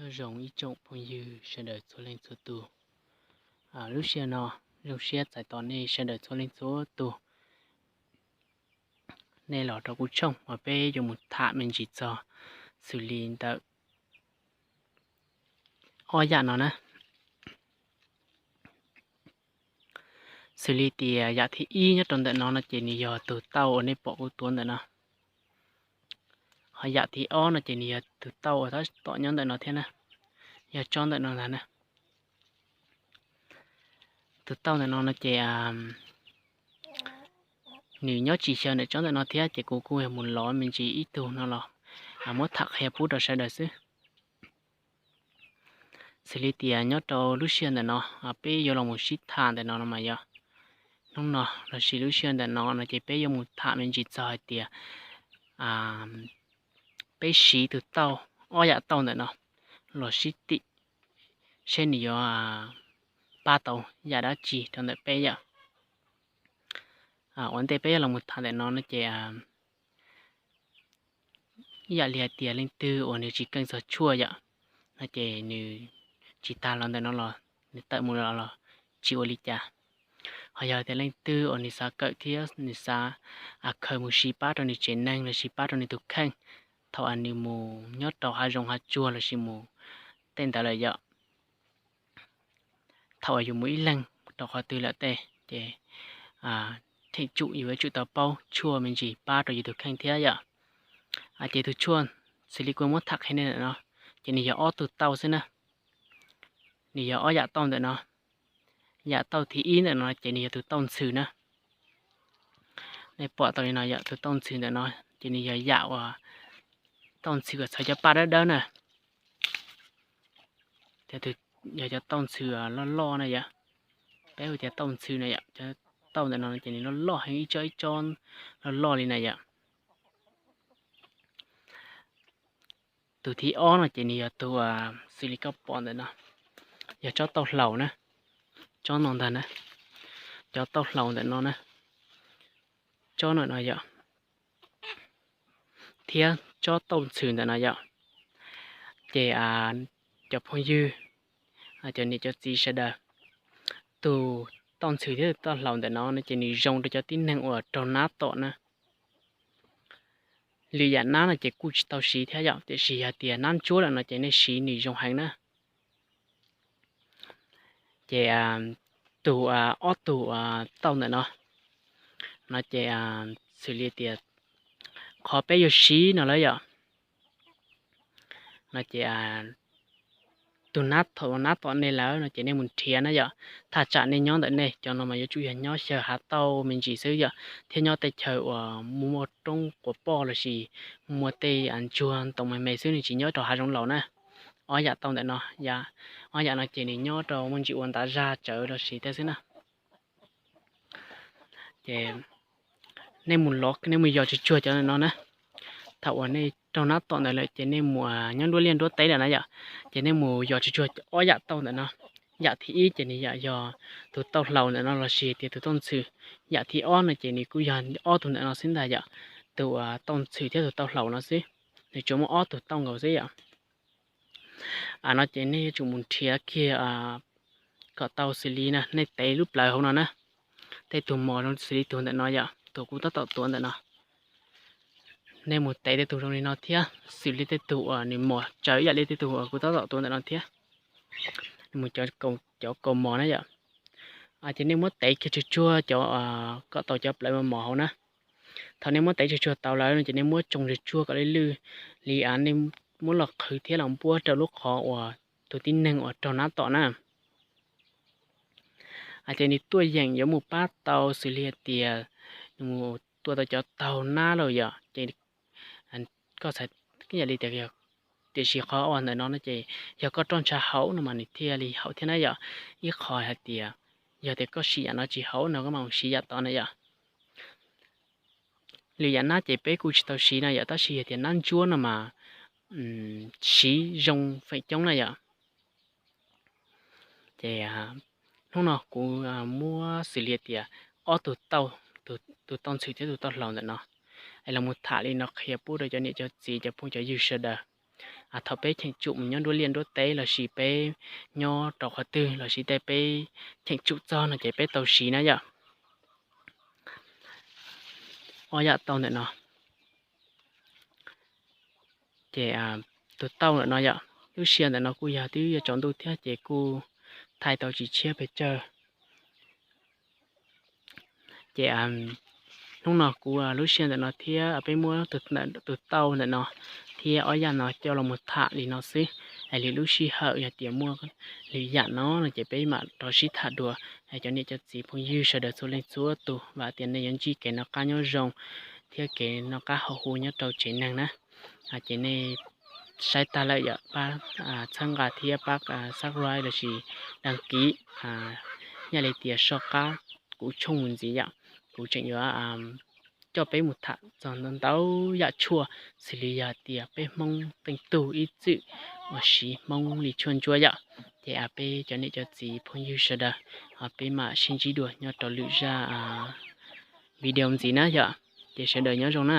Nyob zoo ib tsoom phooj ywg sawv daws txhua leej txhua tus. Lub sij hawm no zoo siab txais tos nej sawv daws txhua leej txhua tus, nej los rau kuv tshooj uas peb yuav mus tham me ntsis txog xws li ntawm ob yam no na. Xws li tias yam thib ib nyob rau ntawm no no ces nws yog tus tauj uas nej pom kuv tuav ntawm no. Ho yam thib ob no ces nws yog tus tauj uas tab tom nyob ntawm no thiab na, yog tsob ntawm no ntag na. Tus tauj ntawm no no ces nws nyob tsis xyaw ntawm tsob ntawm no thiab ces kuv kuj yog mus lov me ntsis ib tug no los muab tham qhia pub rau sawv daws xwb. Xws li tias nyob rau lub sij hawm ntawm no peb yuav los mus sib tham ntawm no no mas yog hnub no lossis lub sij hawm ntawm no no ces peb yuav mus tham me ntsis txog hais tias peb siv tus tauj, ob yam tauj ntawm no los sib tim seb nws yuav pab tau yam dab tsi rau ntawm peb yom. Ua ntej peb yuav los mus tham ntawm no no ces ib yam li hais tias leej twg uas nws tsis keej txog tshuaj yom, no ces nws tsis tag los ntawm no los nws tawm mus los los tsis ua li cas. Ho yog tias leej twg uas nws xav kawm thiab nws xav khaws mus siv pab rau nws tsev neeg lossis pab rau nws tus kheej thaum uas nws mus nyob rau hav zoov hav tsuag lossis mus tej ntawd lawm yom, thaum uas yus mus ib leeg rau qhov twg lawm tej ces theej tsum yus yuav tsum tau paub tshuaj me ntsis pab rau yus tus kheej thiab yom. Ces tus tshuaj xws li kuv muab tham qhia nej ntawm no ces nws yog ob tug tauj xwb na. Nws yog ob yam tauj ntawm no. Yam tauj thib ib ntawm no ces nws yog tus tauj ntxhw na. Nej pom tau li no yom, tus tauj ntxhw ntawm no ces nws yog yam uas tauj ntxhw kom txhawv cov paj dawb dawb na. Yog cov tauj ntxhw loj loj na yom, peb hu tias tauj ntxhw na yom, cov tauj ntawm no ces nws loj loj heev, ib tsob ib tsob loj loj li na yom. Tus thib ob no ces nws yog tus xws li koj pom ntawm no, yog tsob tauj hlaus na, tsob no ntag na, cov tauj hlaus ntawm no na, tsob no no yom, thiab tsob tauj ntxhw ntawm no yom. Ces cov phooj ywg, cov niam cov txiv sawv daws, tus tauj ntxhw thiab tus tauj hlaus ntawm no no ces nws zoo rau cov tib neeg uas raug nab tom na. Lwm yam nab no ces kuj tsis tau siv thiab yom, tiam sis yog tias nab ntsuab lawm no ces nej siv nws zoo heev na. Ces tus ob tug tauj ntawm no, no ces xws li tias qhov peb yuav siv no lawm yom, no ces tus nab thaum nab tom nej lawm no ces nej mus nrhiav na yom. Thaj tsam nej nyob ntawm nej cov no mas yuav tsum yog nyob xyaw hav tauj me ntsis xwb yom, thiab nyob tej chaw uas muaj roob quas poj lossis muaj tej ntsuag ntoo me me xwb, nws tsis nyob rau hav zoov laus na. Ob yam tauj ntawm no, ob yam no ces nws nyob rau muaj ntsis ua ntav zaj tsawv lossis tej xwb na. Ces nej mus lov, nej mus yos tsuag tsuag cov ntawm no na. Thaum uas nej raug nab tom ntawd lawm ces nej mus nyob nruab liaj nruab teb lawm na yom, ces nej mus yos tsuag tsuag ob yam tauj ntawm no. Yam thib ib ces nws yam yog tus tauj hlaus ntawm no lossis tias tus tauj ntxhw. Yam thib ob no ces nws kuj yog ob tug ntawm no xwb ntag yom, tus tauj ntxhw thiab tus tauj hlaus no xwb. Nws tsuas muaj ob tug tauj nkaus xwb yom. No ces nej yuav tsum mus nrhiav kiag kom tau xws li no, nej tev lub plawv hauv no na. Tej tug mos zoo xws li tus ntawm no yom, tus kuv tab tom tuav ntawm no. Nej mus tev tej tug zoo li no thiab, xws li tej tug uas nws mos tsawv yam li tej tug uas kuv tab tom tuav ntawm no thiab. Mus cov kaus mos na yom. Ces nej muab tev kiag tsuag tsuag cov kom tau cov plawv mos mos hauv na. Thaum nej muab tev tsuag tsuag tau lawm no ces nej muab tsoo tsuag tsuag kom lwj lwj li, nej muab los qhwv thiab los npuab rau lub qhov uas tus tib neeg uas raug nab tom na. Ces nws tuaj yeem yuav mus pab tau xws li hais tias nws mus tua tau cov taug nab lawm yom, ces koj xav yam li tias, tiam sis qhov uas ntawm no no ces yog koj roj ntsha haum no mas nws thiaj li haum thiab na yom. Ib qho hais tias yog tias koj siv yam no tsis haum no koj mam mus siv yam tod na yom. Lwm yam nab ces peb kuj tsis tau siv no yom, tab sis yog tias nab ntsuab no mas siv zoo feem coob na yom. Ces hnub no kuv muab xws li tias ob tug tauj, tus tauj ntxhw thiab tus tauj hlau ntawm no es los mus tham li no qhia pub rau cov niam cov txiv cov phooj cov ywg sawv daws. thaum peb cheem tsum mus nyob nruab liaj nruab teb lossis peb nyob rau qhov twg lossis tej peb cheem tsum txog no ces peb tau siv na yom. Ob yam tauj ntawm no, ces tus tauj ntawm no yom, lub sij hawm ntawm no kuj yog twb yuav tsaus ntuj thiab ces kuj thaij tau tsis tshiab pes tsawg. Ces hnub no kuv lub sij hawm ntawm no thiab peb muab tus tauj ntawm no thiab ob yam no coj los mus tham li no xwb. Es lwm lub sij hawm yog tias muaj lwm yam no no ces peb mam rov sib tham dua. Cov niam cov txiv phooj ywg sawv daws txhua leej txhua tus, vam tias nej yuav ntsib kev noj qab nyob zoo thiab kev noj qab haus huv nyob rau tsev neeg na. Ces nej saib tag lawm yom, pab txhawb nqa thiab pab subscribe lossis đăng ký, yam li tias soj qab kuv tshooj mus ntxiv yom. Kuv tseem yuav coj peb mus tham txog ntau ntau yam tshuaj, xws li yog tias peb Hmoob teej tug ib txwm uas siv Hmoob li tshuaj ntsuab yom. Ces peb cov niam cov txiv phooj ywg sawv daws, peb mam sib ntsib dua nyob rau lwm zaj video ntxiv na yom. Ces sawv daws nyob zoo na.